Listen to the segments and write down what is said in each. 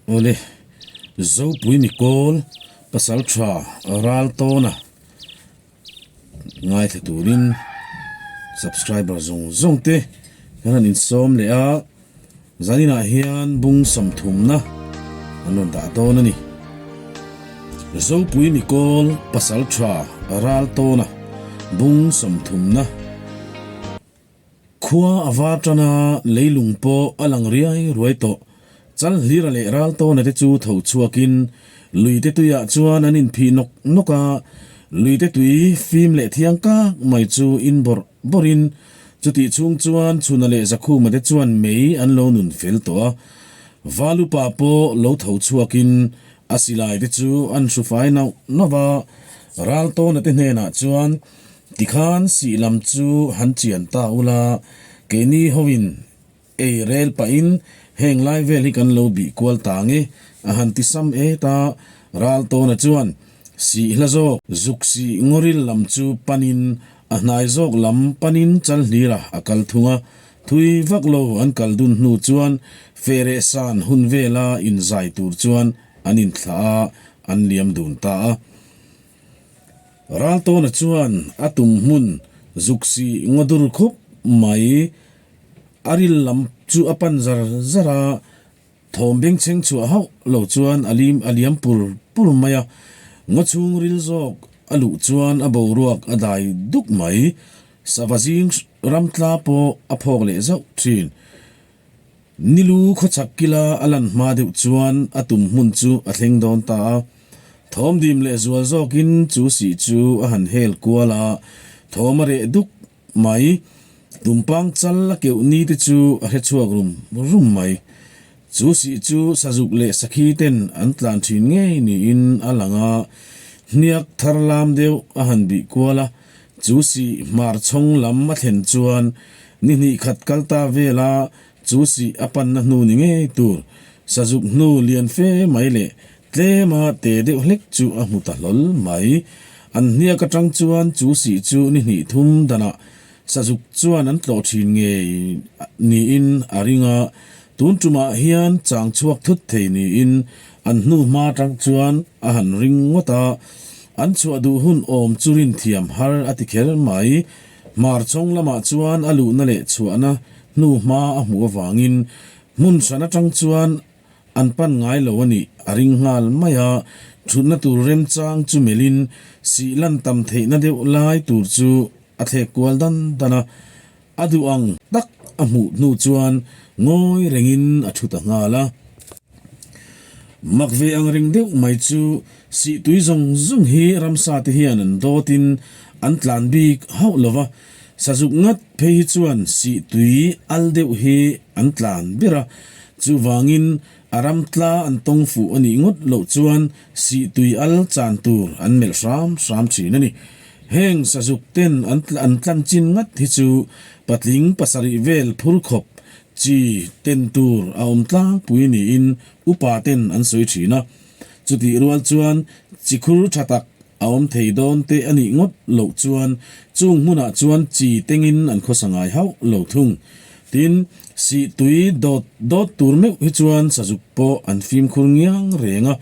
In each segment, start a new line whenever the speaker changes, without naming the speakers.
Awle, Zopui Mikawl Pasaltha Raltawna ngaithla turin subscriber zawng zawng te kan han insawm leh a, zaninah hian bung sawmthumna an rawn dah dawn a ni. Zopui Mikawl Pasaltha Raltawna bung sawmthumna. Khua a var tan a, leilung pawh a lang riai ruai tawh. Chalhlira leh Raltawna te chu tho chhuakin luite tuiah chuan an inphih nawk nawk a, luite tui fim leh thiang kak mai chu in bawrh bawrhin chutih chhung chuan Chhuna leh Zakhuma te chuan mei an lo nun fel tawh a. Valupa pawh lo tho chhuakin a silai te chu an hru fai nauh nauh a, Raltawna te hnenah chuan Tikhan sih lam chu han chian ta ula, keini hoin ei rel pahin heng lai vel hi kan lo bih kual ta nge a han ti sam et a, Raltawna chuan sih hla zawk zuk sih ngawril lam chu panin a hnai zawk lam panin Chalhlira a kal thung a, thui vak lo an kal dun hnu chuan Fereh san hun vela inzai tur chuan an inthlah a, an liam dun ta a. Raltawna chuan a tum hmun zuk si ngaw dur khup mai a ril lam chu a pan zar zar a, thawm bengchheng chhuah hauh lo chuan a lim a liam pur pur mai a, ngaw chhung ril zawk a luh chuan a boruak a dai duk mai, sava zing ramtla pawh a phawk leh zauh thin. Nilu khawchhak kila a lan hma deuh chuan a tum hmun chu a thleng dawn ta a. Thawm dim leh zual zawkin chu sih chu a han hel kual a, thawm a reh duk mai. Tumpang chal a keuh ni te chu a hre chhuak rum rum mai. Chu sih chu sazuk leh sakhi ten an tlan thin ngei niin a lang a, hniak thar lam deuh a han bih kual a, Chu sih hmar chhawng lam a thlen chuan ni hnih khat kal ta vela chu sih a panna hnu ni ngei tur sazuk hnu lian fe mai leh tlema te deuh hlek chu a hmu ta hlawl mai. An hniak atang chuan chu sih chu ni hnih thum danah sazuk chuan an tlawh thin ngei niin a ring a, tun tumah hian chang chhuak thut thei niin an hnu hma atang chuan a han ring ngawt a. An chhuah duh hun awm chu rin thiam har a ti kher mai. Hmar chawng lamah chuan a luhna leh chhuahna hnu hma a hmuh avangin hmun hran atang chuan an pan ngai lo a nih a ring nghal mai a, thutna tur remchang chu melhin sih lan tam theihna deuh lai tur chu a thlek kual dan dan a. A duh ang tak a hmuh hnu chuan ngawi rengin a thu ta nghal a. Mak ve ang reng deuh mai chu sihtui zawng zawng hi ramsa te hian an dawtin an tlan bik hauh lo va, sazuk ngat phei hi chuan sihtui al deuh hi an tlan ber a, chuvangin a ram tla an tawng fuh a nih ngawt loh chuan sihtui al chan tur an melh hram hram thin a ni. Heng sazuk ten an an tlan chin ngat hi chu patling pasarih vel phur khawp chi ten tur a awm tlangpui niin upa ten an sawi thin a. Chutih rual chuan chi khur tha tak a awm thei dawn te a nih ngawt loh chuan chung hmunah chuan chi tengin an khawsa ngai hauh lo thung. Tin, sih tui dawt dawt tur meuh hi chuan sazuk pawh an fimkhur ngiang reng a,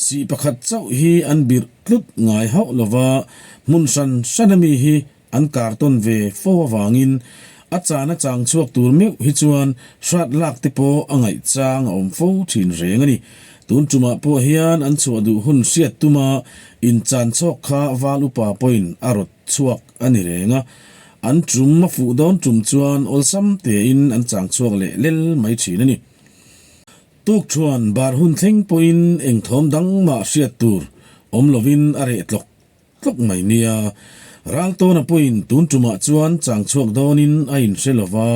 sih pakhat chauh hi an birh tlut ngai hauh lova hmun hran hran ami hi an kar tawn ve fo avangin a chana chang chhuak tur meuh hi chuan hrat lak te pawh a ngaih chang a awm fo thin reng a ni. Tun tumah pawh hian an chhuah duh hun hriat tuma inchan chhawk kha val upa pawhin a rawt chhuak a ni reng a, an tum a fuh dawn tum chuan awlsam tein an chang chhuak leh lel mai thin a ni. Tukṭhuan bar hun thleng pawhin eng thawm dang mah hriat tur awm lovin a reh tlawk tlawk mai nia. Raltawna pawhin tun ṭumah chuan chang chhuak dawnin a inhre lo va,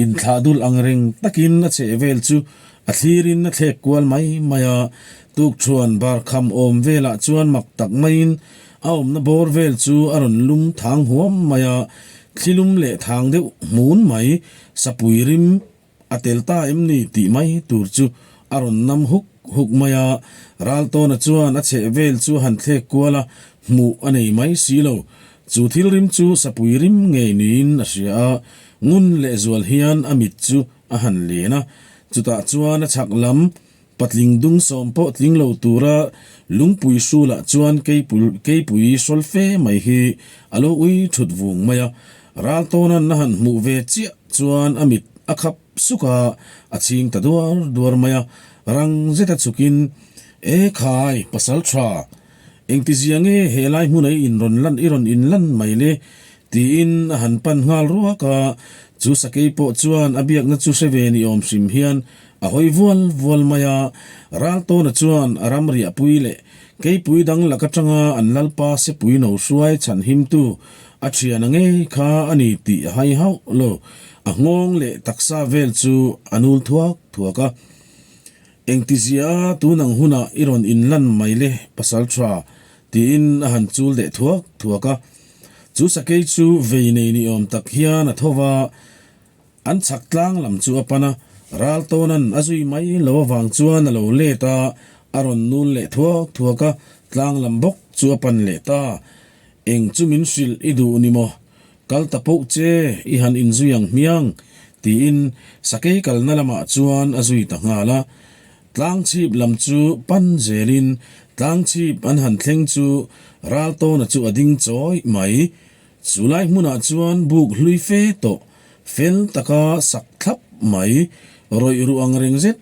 inthlah dul ang reng takin a chheh vel chu a thlirin a thlek kual mai mai a. Tukṭhuan bar kham awm velah chuan mak tak maiin a awmna bawr vel chu a rawn lum thang huam mai a, thli lum leh thang deuh hmun mai, sapui rim A tel ta em ni tih mai tur chu a rawn nam huk huk mai a, Raltawna chuan a chheh vel chu a han thlek kual a, hmuh a nei mai si lo. Chu thil rim chu sapui rim ngei niin a hria a, ngun lehzual hian a mit chu a han len a, chutah chuan a chhak lam. Patling dung sawm pawh tling lo tura lungpui hrulah chuan keipui hrawl fe mai hi a lo ui thut vung mai a. Raltawna'n a han hmuh ve chiah chuan a mit a khap suk a, a chhing ta duar duar mai a. Rang zeta chhukin, E khai, pasal tha! Engtizia nge he lai hmuna i inrawn lan i rawn inlan mai le? tiin a han pan nghal ruak a. Chu sakei pawh chuan a biakna chu hre ve ni awm hrim hian a hawi vual vual mai a. Raltawna chuan a ram riahpui leh keipui dang lak atanga an lalpa sepui no hruai chhan himtu a thiana ngei kha a ni tih a hai hauh lo. A nghawng leh taksa vel chu a nul thuak thuak a. Engtizia tun ang hunah i rawn inlan mai le pasal tha? tiin a han chul deh thuak thuak a. Chu sakei chu vei nei ni awm tak hian a tho va, an chhak tlang lam chu a pan a, Raltawna'n a zui mai lo avang chuan a lo let a, a rawn nul leh thuak thuak a, tlang lam bawk chu a pan leh ta. Eng chu min hrilh i duh ni maw? Kal ta poh che, i han inzui ang hmiang, tiin sakei kalna lamah chuan a zui ta nghal a. Tlangchhip lam chu pan zelin tlangchhip an han thleng chu Raltawna chu a ding chawi mai. Chu lai hmunah chuan buk hlui fe tawh, fel taka sak thlap mai, rawih ruh ang reng zet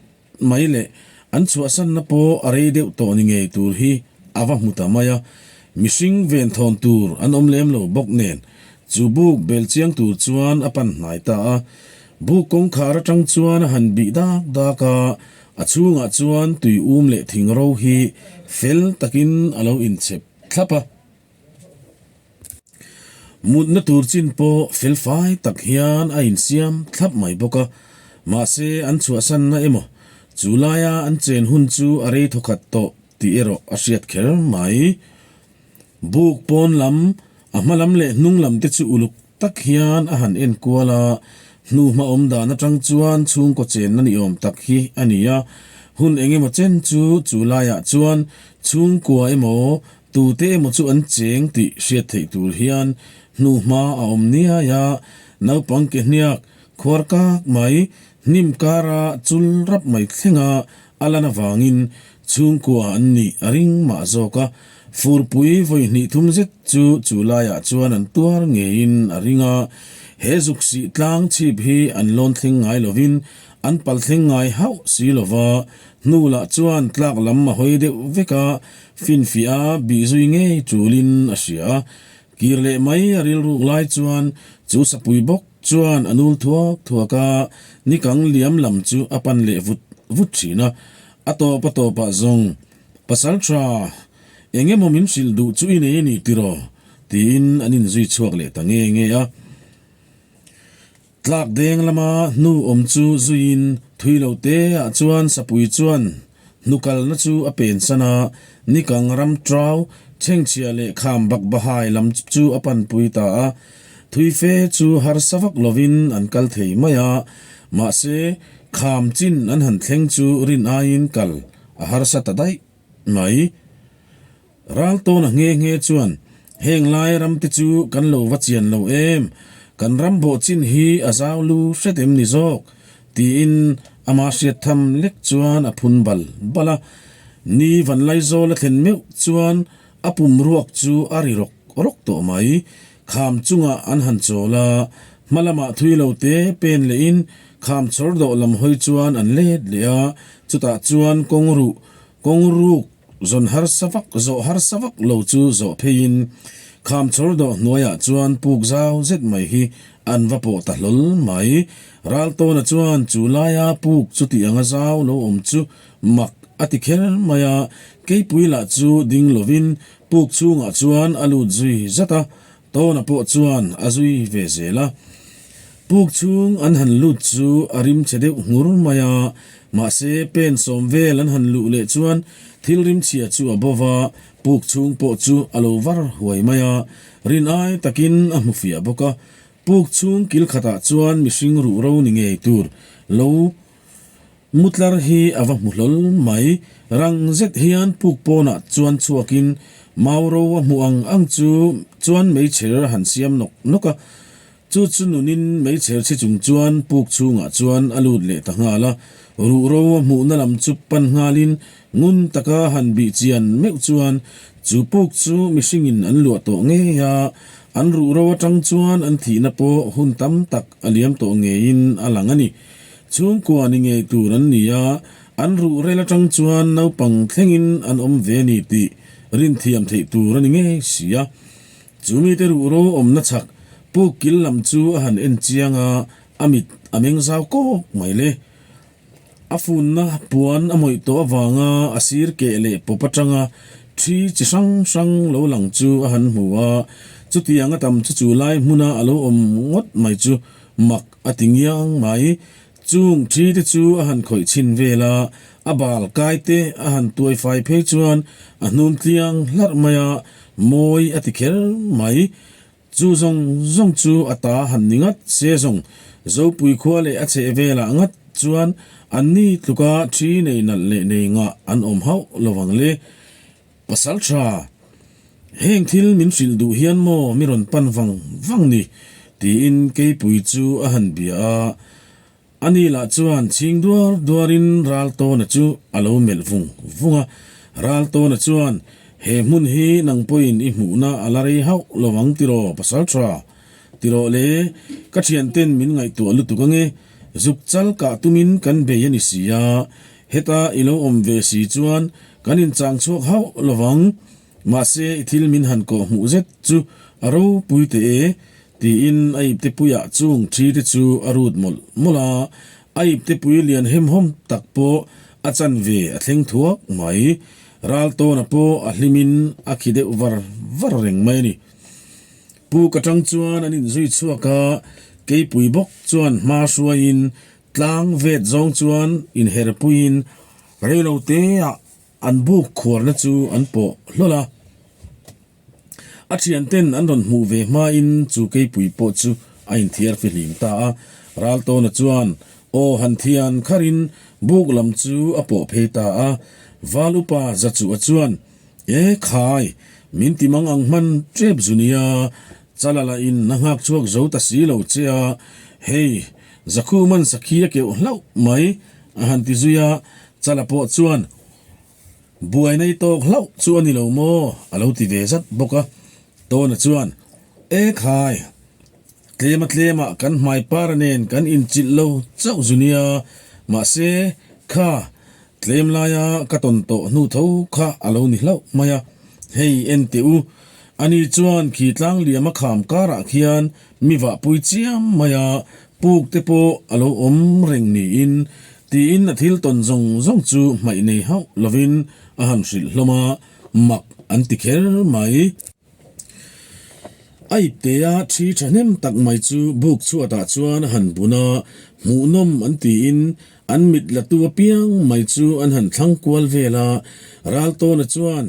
mai leh an chhuahsanna pawh a rei deuh tawh ni ngei tur hi a va hmu ta mai a, mihring venthawn tur an awm lem lo bawk nen chu buk bel chiang tur chuan a pan hnai ta a. Buk kawngkhar atang chuan a han bih dak dak a, a chhungah chuan tui um leh thing ro hi fel takin a lo inchep thlap a. Mutna tur chin pawh felfai tak hian a insiam thlap mai bawk a, mahse an chhuahsanna emaw chu laia an chen hun chu a rei thawkhat tawh tih erawh a hriat kher mai. Buk pawn lam, a hma lam leh hnung lam te chu uluk tak hian a han en kual a, hnuhma awm dan atang chuan chhungkaw chenna ni awm tak hi a ni a, hun eng emaw chen chu chu laiah chuan chhungkua emaw Tute emaw chu an cheng tih hriat theih tur hian hnuhma a awm niai a, naupang ke hniak khuar kak mai, hnim kara chul rap mai thlenga a lan avangin chhungkua an nih a ring mah zawk a, furpui vawi hnih thum zet chu chu laiah chuan an tuar ngeiin a ring a, he zuksih tlang chhip hi an lawn thleng ngai lovin an pal thleng ngai hauh si lova, hnu lah chuan tlak lam a hawi deuh vek a, Finfiah a bih zui ngei tulin a hria a, kir leh mai a rilruk lai chuan chu sapui bawk chuan a nul thuak thuak a, nikang liam lam chu a pan leh vut vut thin a, a tawp a tawpah zawng, Pasal tha, eng emaw min hrilh duh chu i nei a ni tiraw? tiin an inzui chhuak leh ta nge nge a. Tlak deng lama hnu awm chu zuiin thui lo te ah chuan sapui chuan hnukalna chu a pensan a, nikang ram trau chhengchhia leh kham bak bahai lam chu a panpui ta a. Thui fe chu harsa vak lovin an kal thei mai a, mahse kham chin an han thleng chu rin aiin kal a harsa ta daih mai. Raltawna nghe nghe chuan, Heng lai ramte chu kan lo va chian lo em? Kan ram bawh chin hi a zau lu hret em ni zawk? tiin ama hriat tham lek chuan a phun bal bal a. Ni Vanlaizawl a thlen meuh chuan a pum ruak chu a ri rawk rawk tawh mai. Kham chungah an han chawl a, hma lamah thui lo te pen lehin kham chhawr dawh lam hawi chuan an let leh a, chutah chuan kawng ruh, kawng ruk, Zawn harsa vak, zawh harsa vak lo chu zawh pheiin kham chhawr dawh hnuaiah chuan puk zau zet mai hi an va pawh ta hlawl mai. Raltawna chuan chu laia puk chuti anga zau lo awm chu mak a ti kher mai a, keipui lah chu ding lovin puk chhungah chuan a lut zui zat a, Tawna pawh chuan a zui ve zel a. Puk chhung an han lut chu a rim che deuh nghur mai a, mahse pen sawm vel an han luh leh chuan thil rim chhia chu a bo va, puk chhung pawh chu a lo var huai mai a, rin ai takin a hmu fiah bawk a. Puk chhung kil khatah chuan mihring ruh ro ni ngei tur lo Mutlar hi a va hmu hlawl mai. Rang zet hian puk pawnah chuan chhuakin Mauro a hmuh ang ang chu chuan meichher a han siam nawk nawk a. Chu chu nunin meichher chhi chung chuan puk chhungah chuan a lut leh ta nghal a. Ruhro a hmuhna lam chu pan nghalin ngun taka han bih chian meuh chuan chu puk chu mihringin an luah tawh ngei a, an ruhro atang chuan an thihna pawh hun tam tak a liam tawh ngeiin a lang a ni. Chhungkua ni ngei tur an ni a, an ruhrel atang chuan naupang thlengin an awm ve a ni tih rinthiam theih tur a ni ngei si a. Chu mite ruhro awmna chhak puk kil lam chu a han en chiang a, a mit a meng zau kawk mai le. A funna puan a mawih tawh avanga a sir keh leh pawp atanga thi chi hrang hrang lo lang chu a han hmu a, chutiang a tam chu chu lai hmuna a lo awm ngawt mai chu mak a ti ngiang mai. Chung thi te chu a han khawih chhin vel a, a bal kai te a han tuai fai phei chuan a hnum tliang hlarh mai a, mawi a ti kher mai. Chu zawng zawng chu a ta han ni ngat se zawng, Zopui khua leh a chheh velah ngat chuan anni tluka thi nei nalh leh nei ngah an awm hauh lo vang le. Pasal tha, heng thil min hrilh duh hian maw mi rawn pan vang vang ni? tiin Keipui chu a han bia a. Ani lah chuan chhing duar duarin Raltawna chu a lo melh vung vung a. Raltawna chuan, He hmun hi nang pawhin i hmuhna a la rei hauh lo ang tiraw pasal tha? Tiraw le, ka thianten min ngaihtuah lutuk ange, zuk chal kah tumin kan bei a ni si a, heta i lo awm ve si chuan kan inchang chhuak hauh lo vang. Mahse i thil min han kawh hmuh zet chu a ropui teh e, Tiin a iptepuiah chung thi te chu a rut mawlh mawlh a, a iptepui lian hemhawm tak pawh a chanve a thleng thuak mai. Raltawna pawh a hlimin a khi deuh var var reng mai a ni. Puk atang chuan an inzui chhuak a, keipui bawk chuan hma hruaiin tlang vet zawng chuan inherpuiin reiloteah an buk khuarna chu an pawh hlawl a. A thianten an rawn hmuh ve hmain chu keipui pawh chu a inthiar fihlim ta a. Raltawna chuan aw han thian kharin buk lam chu a pawh phei ta a. Val upa Zachuha chuan, E khai, min ti mang ang hman tep zu nia, chala lah in na nghak chhuak zo ta si lo che a, hei, Zakhuman sakhi a keuh hlauh mai, a han ti zui a. Chala pawh chuan, Buai nei tawk hlauh chu a ni lo maw? a lo ti ve zat bawk a. Tawna chuan, E khai, tlema tlemah kan hmai para nen kan inchilh lo chauh zu nia, mahse, kha, tlem laia ka tawn tawh hnu tho kha a lo ni hlauh mai a, hei en teh u, ani chuan khi tlang liama kham karah khian mi vahpui chiam mai a, puk te pawh a lo awm reng niin Tiin a thil tawn zawng zawng chu hmaih nei hauh lovin a han hrilh hlawm a, mak an ti kher mai. A iptea thi thahnem tak mai chu buk chhuatah chuan a han bun a, hmuhnawm an tiin an mit latu apiang mai chu an han thlang kual vel a. Raltawna chuan,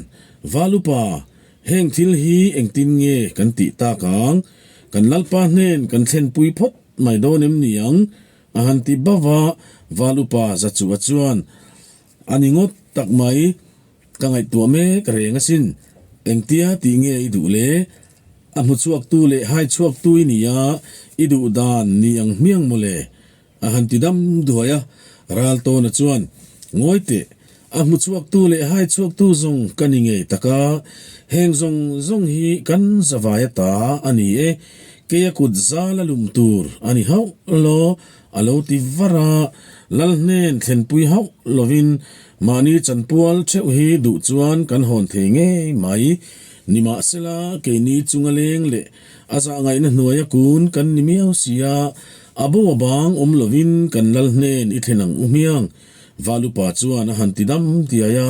Valupa, heng thil hi engtin nge kan tih tak ang? Kan Lalpa hnen kan thlenpui phawt mai dawn em ni ang? A han ti bauh a, Val upa Zachuha chuan, A ni ngawt tak mai, ka ngaihtuah mek reng asin, engtia tih nge i duh le? A hmu chhuaktu leh hai chhuaktu i ni a, i duh dan ni ang hmiang maw le? A han ti dam duai a, Raltawna chuan, Ngawi teh, A hmu chhuaktu leh hai chhuaktu zawng ka ni ngei tak a, heng zawng zawng hi kan zavai ata a ni e, keia kut zal a lum tur a ni hauh lo, a lo ti var a, Lal hnen thlenpui hauh lovin mahni chanpual theuh hi duh chuan kan hawn thei ngei mai. Nimahsela, keini chunga leng leh a zahngaihna hnuaia kun kan ni miau si a, a bo a bang awm lovin kan Lal hnen i thlen ang u hmiang. Valupa chuan a han ti dam diai a,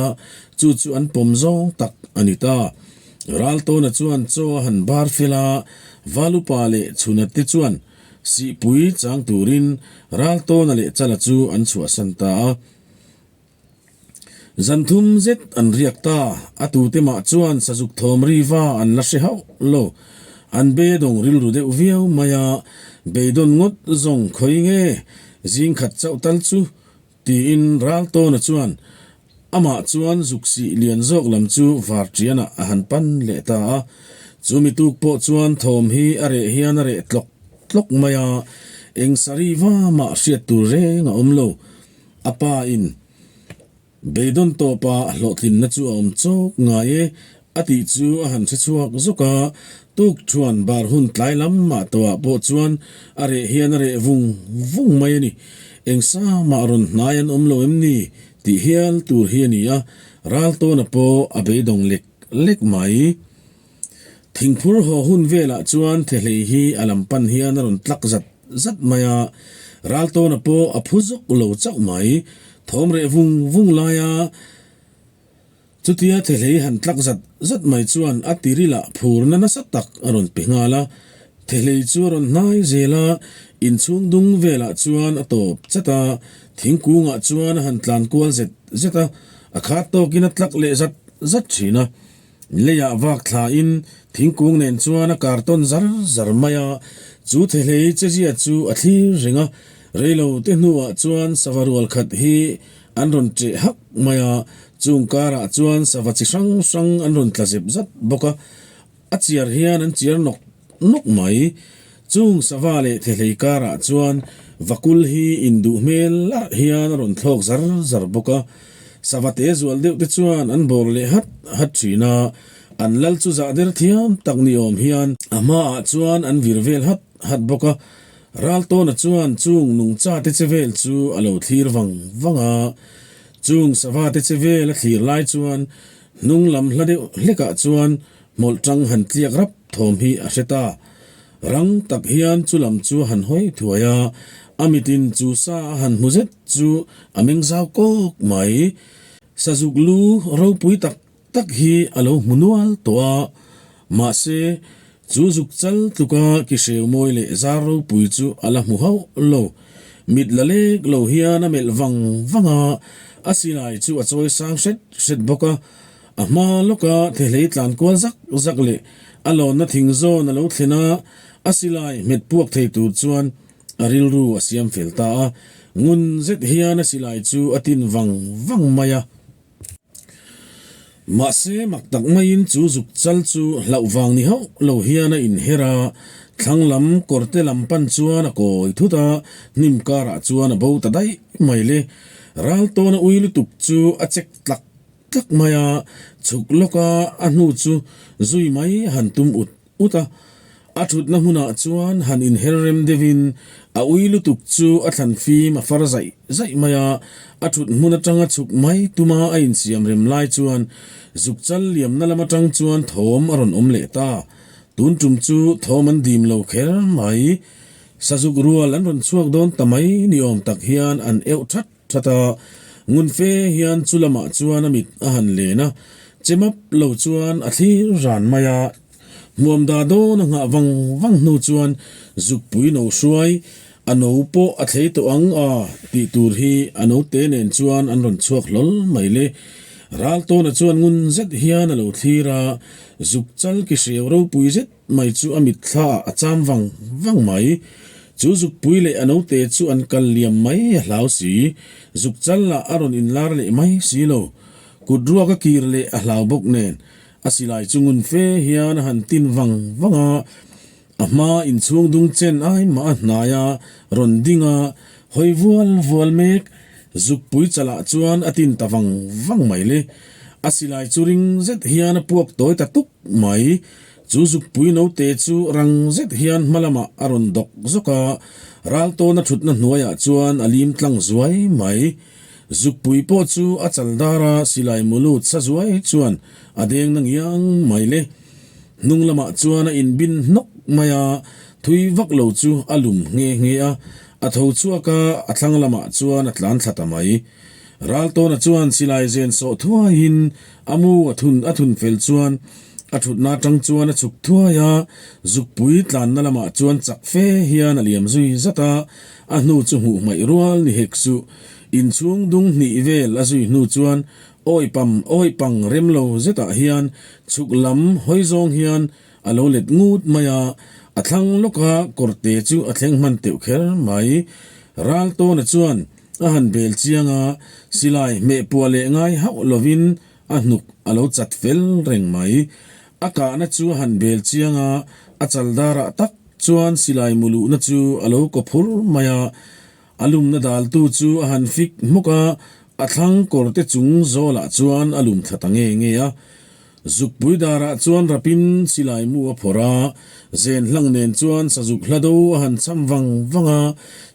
chu chu an pawm zawng tak a ni ta. Raltawna chuan chaw a han bar fel a, Valupa leh Chhuna te chuan Sihpui chang turin Raltawna leh Chala chu an chhuahsan ta a. Zan thum zet an riak ta, a tute mah chuan sazuk thawm ri va an la hre hauh lo. An beidawng rilru deuh viau mai a, beidawn ngawt zawng khawi nge zing khat chauh tal chu tiin Raltawna chuan amah chuan zuk sih lian zawk lam chu varṭianah a han pan leh ta a. Chumi tuk pawh chuan thawm hi a reh hian a reh tlawk tlawk mai a, eng sari va mah hriat tur reng a awm lo. A pa in beidawn tawpa hlawhtlinna chu a awm chawk ngai e a tih chu a han hre chhuak zawk a, tuk thuan bar hun tlai lam mah tawhah pawh chuan a reh hian a reh vung vung mai a ni. Eng sa mah rawn hnai an awm lo em ni tih hial tur hi a ni a, Raltawna pawh a beidawng lek lek mai. Thingphur haw hun velah chuan Thehlei hi a lam pan hian a rawn tlak zat zat mai a, Raltawna pawh a phu zawk lo chauh mai. Thawm reh vung vung laia chutia Thehlei han tlak zat zat mai chuan a tirilah phurna nasa tak a rawn pe nghal a. Thehlei chu a rawn hnai zel a, inchhung dung velah chuan a tawp chat a, thingkungah chuan a han tlan kual zet zet a, a khat tawkin a tlak leh zat zat thin a. Leiah vak thlain thingkung nen chuan a kar tawn zar zar mai a, chu thehlei chezia chu a thlir reng a, reilo te hnuah chuan sava rual khat hi an rawn ṭeh hak mai a, chung karah chuan sava chi hrang hrang an rawn tla zep zat bawk a. A chiar hian an chiar nawk nawk mai. Chung sava leh thehlei karah chuan vakul hi induh hmel larh hian a rawn thlawk zar zar bawk a. Sava te zual deuh te chuan an bawr leh hat hat thin a, an lal chu zah der thiam tak ni awm hian a hmaah chuan an vir vel hat hat bawk a. Raltawna chuan chung nungcha te che vel chu a lo thlir vang vang a. Chung sava te che vel a thlir lai chuan Hnung lam hla deuh hlekah chuan hmawlh tang han tliak rap thawm hi a hre ta. Rang tak hian chu lam chu a han hawi thuai a, a mitin chu sa a han hmu zet chu a meng zau kawk mai. Sazuk lu ropui tak tak hi a lo hmu nual tawh a, mahse chu zuk chal tluka ki hreu mawi leh zar ropui chu a la hmu hauh lo. Mit la lek lo hian a melh vang vang a, a silai chu a chawi sang hret hret bawk a. A hma lawka thehlei tlan kual zak zak leh a lawnna thing zawn a lo thlen a, a silai hmet puak thei tur chuan a rilru a siam fel ta a. Ngun zet hian a silai chu a tin vang vang mai a. Mahse, mak tak maiin chu zuk chal chu hlauh vang ni hauh lo hian a inher a, thlang lam kawrte lam pan chuan a kawi thut a, hnim karah chuan a bo ta daih mai le. Ral tawna ui lutuk chu a chek tlak tlak mai a, chhuk lawka a hnu chu zui mai han tum ut ut a, a thutna hmunah chuan han inher rem deuhin a ui lutuk chu a thlan fim a far zaih zaih mai a, a thut hmun atanga chhuk mai tuma a insiam rem lai chuan zuk chal liamna lam atang chuan thawm a rawn awm leh ta. Tun tum chu thawm an dim lo kher mai. Sazuk rual an rawn chhuak dawn ta mai ni awm tak hian an euh that that a, ngun fe hian chu lamah chuan a mit a han len a, che map lo chuan a thlir ran mai a. Hmuam da dawn a nghah vang vang hnu chuan zukpui no hruai, a no pawh a thlei tawh ang a tih tur hi a note nen chuan an rawn chhuak hlawl mai le. Raltawna chuan ngun zet hian a lo thlir a, zuk chal ki hreu ropui zet mai chu a mitthla ah a cham vang vang mai. Chu zukpui leh a note chu an kal liam mai a hlau si, zuk chal lah a rawn inlar leh mai si lo. Kut ruak a kir leh a hlau bawk nen A silai chu ngun fe hian a han tin vang vang a, a hma inchhung dung chen ai mah a hnai a rawn ding a, hawi vual vual mek. Zukpui chalah chuan a tin ta vang vang mai le. A silai chu ring zet hian a puak tawi ta tuk mai. Chu zukpui note chu rang zet hian hma lamah a rawn dawk zawk a, Raltawna thutna hnuaiah chuan a lim tlang zuai mai. Zukpui pawh chu a chal dar a, silai mulut sa zuai chuan a deng na ngiang mai le. Hnung lamah chuan a inbin hnawk mai a, thui vak lo chu a lum nghe nghe a, a tho chhuak a, a thlang lamah chuan a tlan thla ta mai. Raltawna chuan silai zen sawh thuaiin a mu a thun a thun fel chuan a thutna atang chuan a chhuk thuai a, zukpui tlanna lamah chuan chak fe hian a liam zui zat a, a hnu chu hmuh hmaih rual ni hek suh. Inchhung dung hnih vel a zui hnu chuan awi pam awi pang rem lo zetah hian chhuk lam hawi zawng hian a lo let ngut mai a, a thlang lawka kawrte chu a thleng hman teuh kher mai. Raltawna chuan a han bel chiang a, silai hmeh puah leh ngai hauh lovin a hnuk a lo chat fel reng mai. A kahna chu a han bel chiang a, a chal darah tak chuan silai muluhna chu a lo kaw phur mai a. A lumna daltu chu a han fik hmuk a, a thlang kawrte chung zawlah chuan a lum thla ta nge nge a. Zukpui darah chuan rapin silai mu a phawrh a, zen hlang nen chuan sazuk hla do a han cham vang vang a,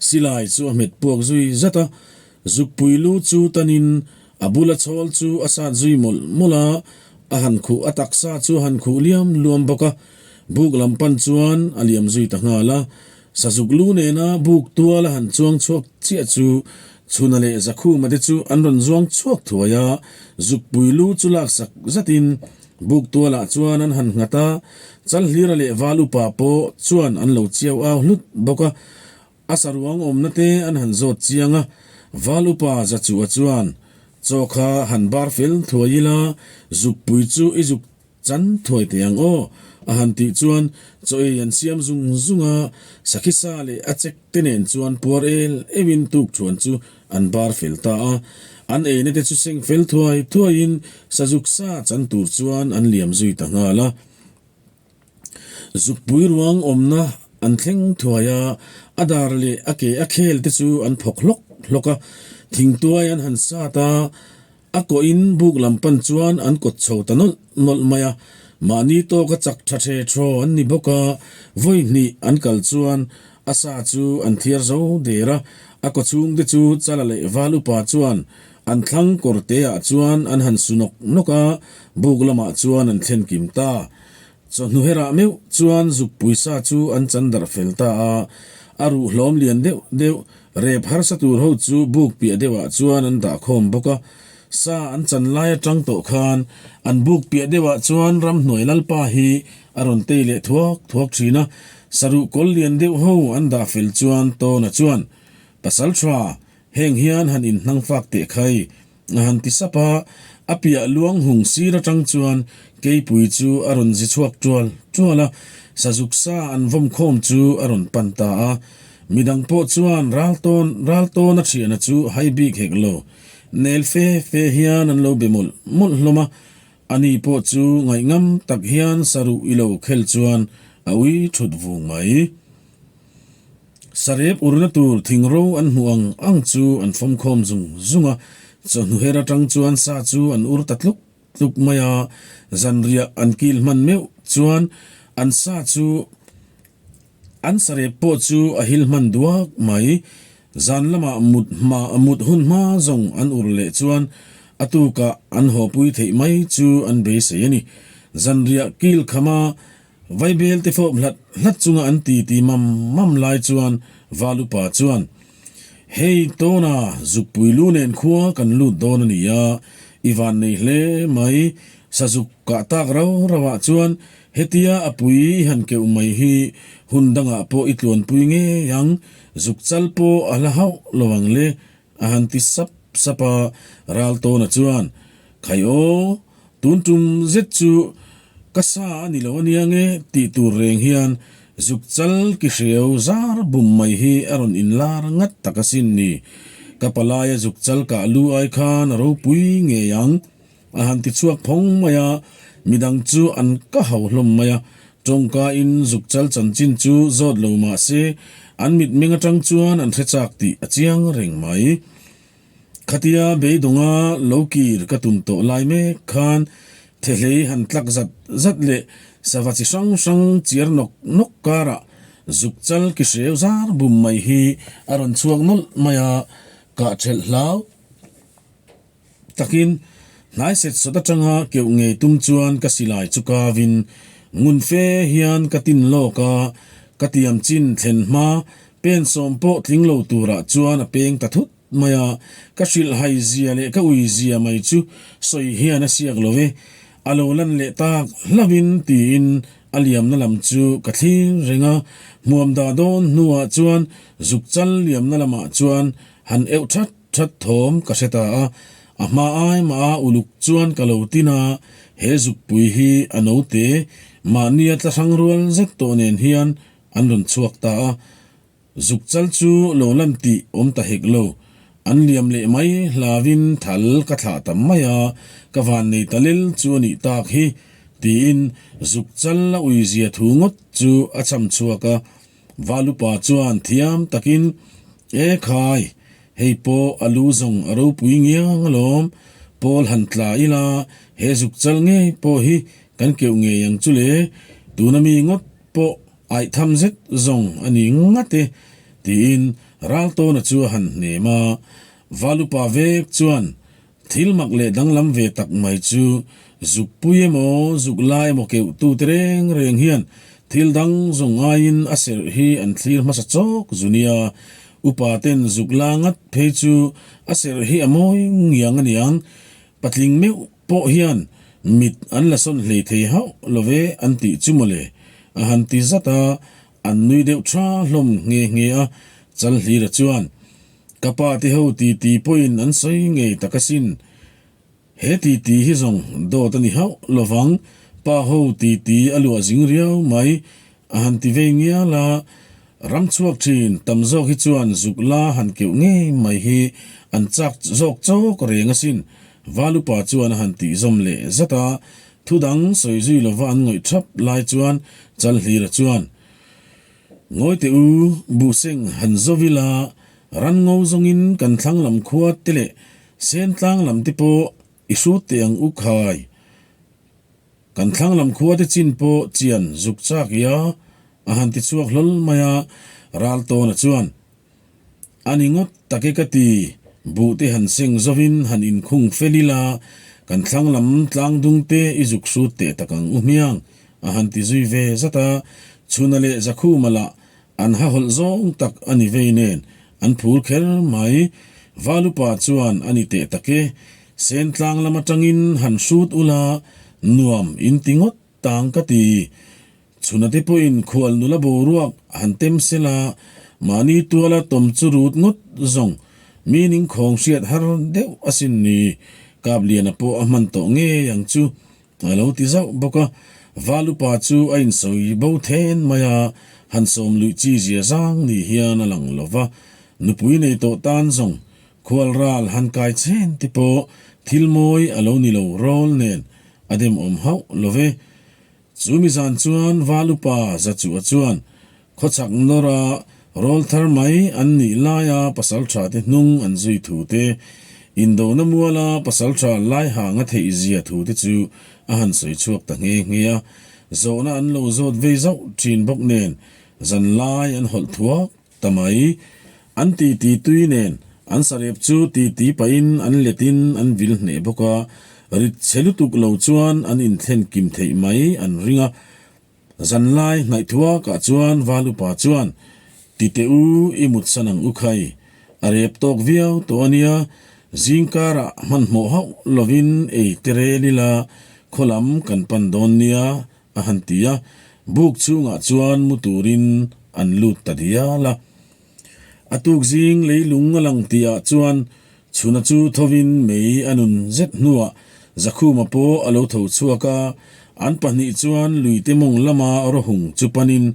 silai chu a hmet puak zui zat a. Zukpui lu chu tanin a bula chhawl chu a sat zui mawlh mawlh a, a han khuh a taksa chu a han khuh liam luam bawk a. Buk lam pan chuan a liam zui ta nghal a. Sazuk lu nena buk tual a han chuang chhuak chiah chu Chhuna leh Zakhuma te chu an rawn zuang chhuak thuai a, zukpui lu chu laksak zatin buk tualah chuan an han nghat a, Chalhlira leh Val upa pawh chuan an lo chiau au hlut bawk a, a saruang awmna te an han zawt chiang a, Val upa Zachua chuan chaw kha han bar fel thuai ila, zukpui chu i zuk Chan thuai teh ang aw, a han tih chuan chaw ei an siam zung zung a, sakhi sa leh a chek te nen chuan puar el euhin tuk thuan chu an bar fel ta a. An eina te chu seng fel thuai thuaiin sazuk sa chan tur chuan an liam zui ta nghal a. Zukpui ruang awmna an thleng thuai a, a dar leh a ke a khel te chu an phawk hlawk hlawk a, thingtuai an han sat a, A kawhin buk lam pan chuan an kawt chho ta nawlh nawlh mai a, mahni tawka chak tha the thaw an ni bawk a, vawi hnih an kal chuan a sa chu an thiar zo der a, a kaw chhung te chu Chala leh Val upa chuan an thlang kawr te ah chuan an han su nawk nawk a, buk lamah chuan an thlen kim ta. Chawhnu herah meuh chuan zukpui sa chu an chan darh fel ta a, a ruh hlawm lian deuh deuh Rep harsa tur ho chu buk piah deuhah chuan an dah khawm bawk a, sa an chan lai atang tawh khan an buk piah deuhah chuan ramhnuai lalpa hi a rawn tei leh thuak thuak thin a, saruh kawl lian deuh ho an dah fel chuan Tawna chuan, Pasal tha, heng hian han inhnang fak teh khai, A han ti sap a, a piah luang hung sir atang chuan keipui chu a rawn zi chhuak tual tual a, sazuk sa an vawm khawm chu a rawn pan ta a. Midang pawh chuan ral tawn ral tawn a thiana chu hai bik hek lo. Nel fe fe hian an lo be mawlh mawlh hlawm a, ani pawh chu ngaihngam tak hian saruh i lo khel chuan a ui thut vung mai. Sarep urna tur thingro an hmuh ang ang chu an fawmkhawm zung zung a, chawhnu her atang chuan sa chu an ur ta tluk tluk mai a, zanriah an kil hman meuh chuan an sa chu an sarep pawh chu a hil hman duak mai. Zan lamah mut hma mut hun hma zawng an ur leh chuan a tukah an hawpui theih mai chu an beisei a ni. Zanriah kil khama Vaibel te fawp hlat hlat chunga an ti ti mam mam lai chuan Valupa chuan, Hei tawna zukpui lu nen khua kan lut dawn a ni a, i van nei hle mai, sazuk kah tak rau rau ah chuan hetia a pui i han keuh mai hi hun dangah pawh i tluanpui ngei ang, zuk chal pawh a hla hauh lo ang le, A han ti sap sap a, Raltawna chuan, Khai aw, tun tum zet chu ka sa a ni lo ania nge tih tur reng hian zuk chal ki hreu zar bum mai hi a rawn inlar ngat tak asin ni. Ka palaia zuk chal kah lu ai khan a ropui ngei ang. A han ti chhuak phawng mai a, midang chu an ka hau hlawm mai a, tawngka in zuk chal chanchin chu zawt lo mah se an mitmeng atang chuan an hre chak tih a chiang reng mai. Khatia beidawnga lo kir ka tum tawh lai mek khan thehlei han tlak zat zat leh sava chi hrang hrang chiar nawk nawk karah zuk chal ki hreu zar bum mai hi a rawn chhuak nawlh mai a, kah thelh hlau. Takin, hnai set sawt atanga keuh ngei tum chuan ka silai chu kavin ngun fe hian ka tin lawk a, ka tiam chin thlen hma pen sawm pawh tling lo turah chuan a peng ta thut mai a, ka hrilh hai zia leh ka ui zia mai chu sawi hian a siak lo e, a lo lan leh tak hlauhin tiin a liamna lam chu ka thlir reng a, hmuam dah dawn hnuah chuan zuk chal liamna lamah chuan han euh that That thawm ka hre ta a, a hma ai mah a uluk chuan ka lo tin a, he zukpui hi a note mahnia tla hrang rual zet tawh nen hian an rawn chhuak ta a, zuk chal chu lo lan tih awm ta hek lo, an liam leh mai hlauin thal ka thlah ta mai a, ka van nei ta lel chu a nih tak hi, tiin zuk chal a ui zia thu ngawt chu a cham chhuak a, Valupa chuan thiam takin. E khai, hei pawh a lu zawng a ropui ngiang alawm, pawl han tla ila he zuk chal ngei pawh hi kan keuh ngei ang chu le, tuna mi ngawt pawh aih tham zet zawng a ni ngat e, tiin Raltawna chu a han hnem a. Valupa vek chuan Thil mak leh danglam ve tak mai chu zuk pui emaw zuk lai emaw keuh tu te reng reng hian thil dang zawng ngaiin a serh hi an thlir hmasa chawk zu nia. Upa ten zuk la ngat phei chu a serh hi a mawi ngiang a niang. Patling meuh pawh hian mit an la sawn hlei thei hauh lo ve an tih chu mawle a han ti zat a, an nui deuh tha hlawm nghe nghe a, Chalhlira chuan Ka pa te ho titi pawhin an sawi ngei tak asin. He titi hi zawng dawt a ni hauh lovang, pa ho titi a luah zing riau mai a han ti vei ngial a. Ram chhuak thin tam zawk hi chuan zuk la han keuh ngei mai hi an chak zawk chawk reng asin, Valupa chuan a han tih zawm leh zat a. Thu dang sawi zui lova an ngawih thap lai chuan Chalhlira chuan, Ngawi teh u, buhseng han zo ila, ran ngo zawngin kan thlang lam khua te leh sen tlang lam te pawh i hrut teh ang u khai. Kan thlang lam khua te chin pawh chian zuk chak ia a han ti chhuak hlawl mai a, Raltawna chuan, A ni ngawt tak e ka ti, buh te han seng zovin han inkhung fel ila, kan thlang lam tlang dung te i zuk hrut teh tak ang u hmiang, a han ti zui ve zat a, Chhuna leh Zakhuma lah an ha hawlh zawng tak a ni vei nen an phur kher mai. Valupa chuan a ni teh tak e, sen tlang lam atangin han hrut ula nuam in ti ngawt tang ka ti. Chhunate pawhin khual nula boruak han tem sela, mahni tuala tawm chu rut ngawt zawng mi ningkhawng hriat har deuh asin ni, Kapliana pawh a hman tawh ngei ang chu a lo ti zauh bawk a. Valupa chu a insawi bo then mai a, han sawm luih chi zia zang ni hian a lang lo va, nupui nei tawh tan zawng khual ral han kai chen te pawh thil mawi a lo ni lo rawl nen a demawm hauh lo ve. Chu mi zan chuan Valupa Zachua chuan khawchhak nawra rawl thar mai an nih laia pasaltha te hnung an zui thu te, indona muala pasaltha laihanga theih zia thu te chu a han sawi chhuak ta nghe nghe a. Zawhna an lo zawt vei zauh thin bawk nen zan lai an hawlh thuak ta mai. An titi tui nen an sarep chu titi pahin an letin an vil hneh bawk a, rit chhe lutuk lo chuan an inthlen kim theih mai an ring a. Zanlai hnaih thuakah chuan Valupa chuan, Ti teh u, i mutsan ang u khai. A rep tawk viau tawh a nia, zingkarah hmanhmawh hauh lovin ei te rel ila, khaw lam kan pan dawn nia, a han ti a, buk chhungah chuan mu turin an lut ta dial a. A tuk zing leilung a lang tihah chuan chhuna chu thovin mei a nun zet hnuah Zakhuma pawh a lo tho chhuak a, an pahnih chuan luite mawng lama rawhung chu panin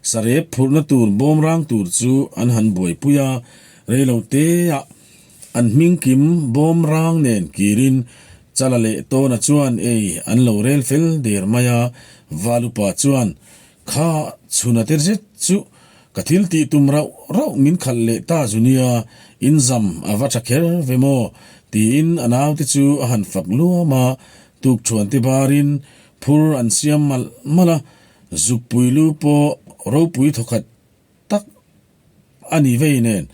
sarep phurhna tur bawmrang tur chu an han buaipui a, reiloteah An hming kim bawm rang nen kirin Chala leh Tawna chuan ei an lo rel fel der mai a, Valupa chuan, Kha chhuna te zet chu ka thil tih tum rauh rauh min khalh leh ta zu nia, in zam a va tha kher ve maw? tiin a naute chu a han fak luam a, tukṭhuan te barin phur an siam malh malh a, zukpui lu pawh ropui thawkhat tak a ni vei nen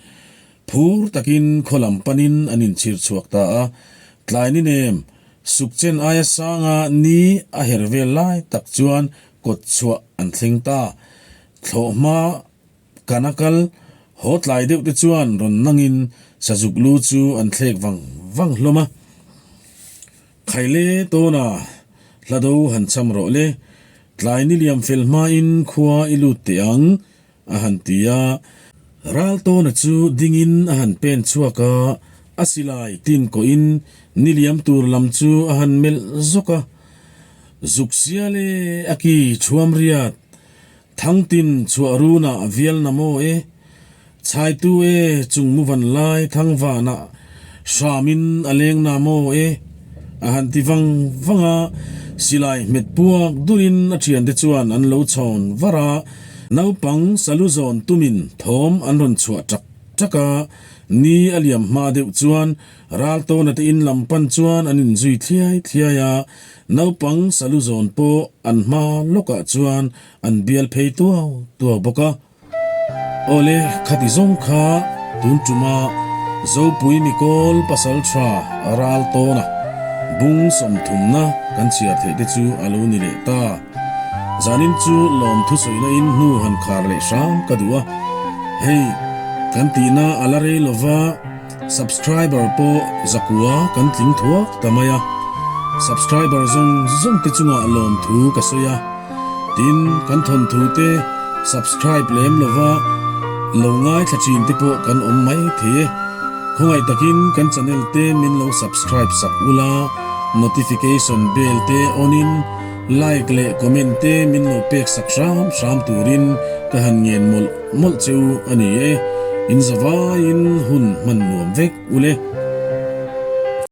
phur takin khaw lam panin an inchhir chhuak ta a, tlai ni nem sukchen aia sanga ni a her vel lai tak chuan kawt chhuah an thleng ta. Thlawh hma kana kal haw tlai deuh te chuan rawn nangin sazuk lu chu an thlek vang vang hlawm a. Khaile tawna hla do han cham rawh le, tlai ni liam fel hmain khua i lut teh ang, a han ti a. Raltawna chu dingin a han pen chhuak a, a silai tin kawhin ni liam tur lam chu a han melh zawk a. Zuk sial e a ki chhuam riat, Thangtin chhuah runah vial na maw e, Chhaitu e chung muvan lai thangvanah hramin a leng na maw e, a han ti vang vang a, silai hmet puak durin a thiante chuan an lo chhawn var a, naupang salu zawn tumin thawm an rawn chhuah tak. ṭak a. Ni a liam hma deuh chuan Raltawna te in lam pan chuan an inzui thliai thliai a, naupang salu zawn pawh an hma lawkah chuan an bial phei tuau tuau bawk a. Awle, khati zawng kha tun tuma Zopui Mikawl pasal tha Raltawna bung sawmthumna kan chhiar theih te chu a lo ni leh ta. Zanin chu lawmthu sawina in hnu han khar leh hram ka duh a, hei kan tihna a la rei lova, Subscriber pawh zakua kan tling thuak ta mai a, subscriber zawng zawng te chungah lawmthu ka sawi a, tin kan thawnthu te subscribe lem lova lo ngaithla thin te pawh kan awm mai thei e. Khawngaih takin kan channel te min lo subscribe sak ula, notification bell te on in like leh comment te min lo pek sak hram hram turin ka han ngen mawlh. Mawlh che u a ni e, in zavaiin hun hman nuam vek u le.